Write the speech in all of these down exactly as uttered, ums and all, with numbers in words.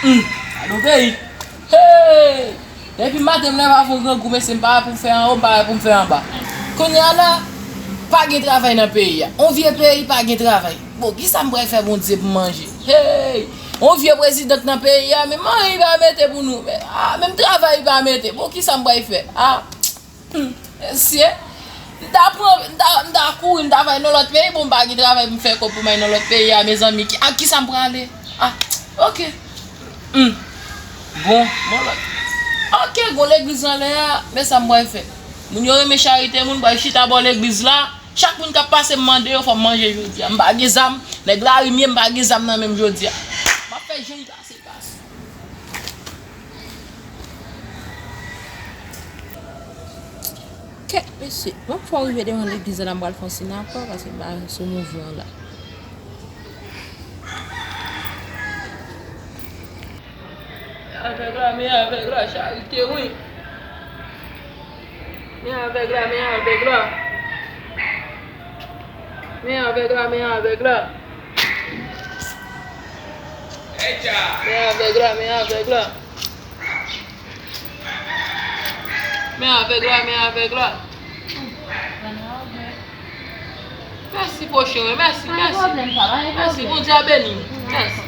Hum, gade yon peyi. Hey! Depi maten m leve avè yon grangou, mesye, m pa wè pou m fè anwo, m pa wè pou m fè anba. Kounye a la, pa gen travay nan peyi a. On vye peyi, pa gen travay. Bon, kisa m pral fè Bondye pou manje? Hey! On vye prezidan k nan peyi a, menm anyen li pa mete pou nou. Men, ah, menm travay li pa mete. Bon, kisa m pral fè? Ah! Hmm, mesye, m ta pran, m ta, m ta kouri, m ta va nan lòt peyi, bon, m pa gen travay pou m fè kòb pou m al nan lòt peyi a, mezanmi, ki, ak kisa m prale? Ah, oke. Hmm. Bon, bon, lòt. Oke, gon legliz anlè a, men sa m pral fè. Moun yo renmen charite moun, m pral chita bò legliz la, chak moun k ap pase m mande yo fò m manje jodi a. M pa gen zam, nèg lari m ye, m pa gen zam nan men m jodi a. M ap fè jan li pase, li pase. Kèt, mesye, bon, fò w rive devan legliz la, m pral fè yon sinapò, paske m pa sou mouvman la. Men avèg la, men avèg la, charite, wi. Men avèg la, men avèg la. Men avèg la, men avèg la. Men avèg la, men avèg la. Men avèg la, men avèg la. Mèsi, pwochen, mèsi, mèsi. Mèsi, Bondye a beni w. Mèsi.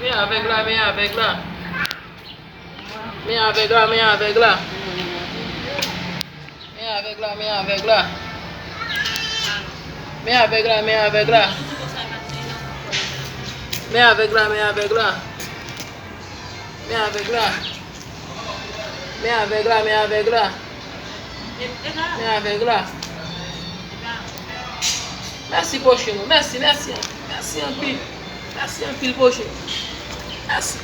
Men avèg la, men avèg la. Men avèg la, men avèg la. Men avèg la, men avèg la. Men avèg la, men avèg la. Men avèg la, men avèg la. Men avèg la. Men avèg la, men avèg la. Men avèg la. Mèsi, pwochen nou. Mèsi, mèsi. Mèsi anpil. Mèsi anpil, pwochen. Mèsi.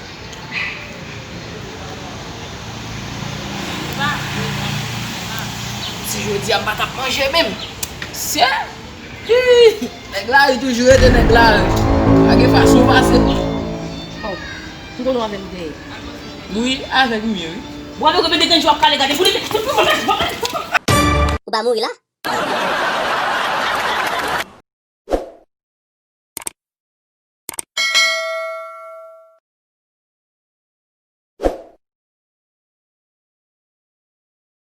Si jodi a m pa t ap manje menm. Sye! Hi! Nèg lari toujou rete nèg lari. Pa gen fason pase. Oh, m konnen w avè m dèyè. Wi, avèk m ye, wi. Bon, avèk ou mete grenn je w ap kale gade. Ou pa mouri la?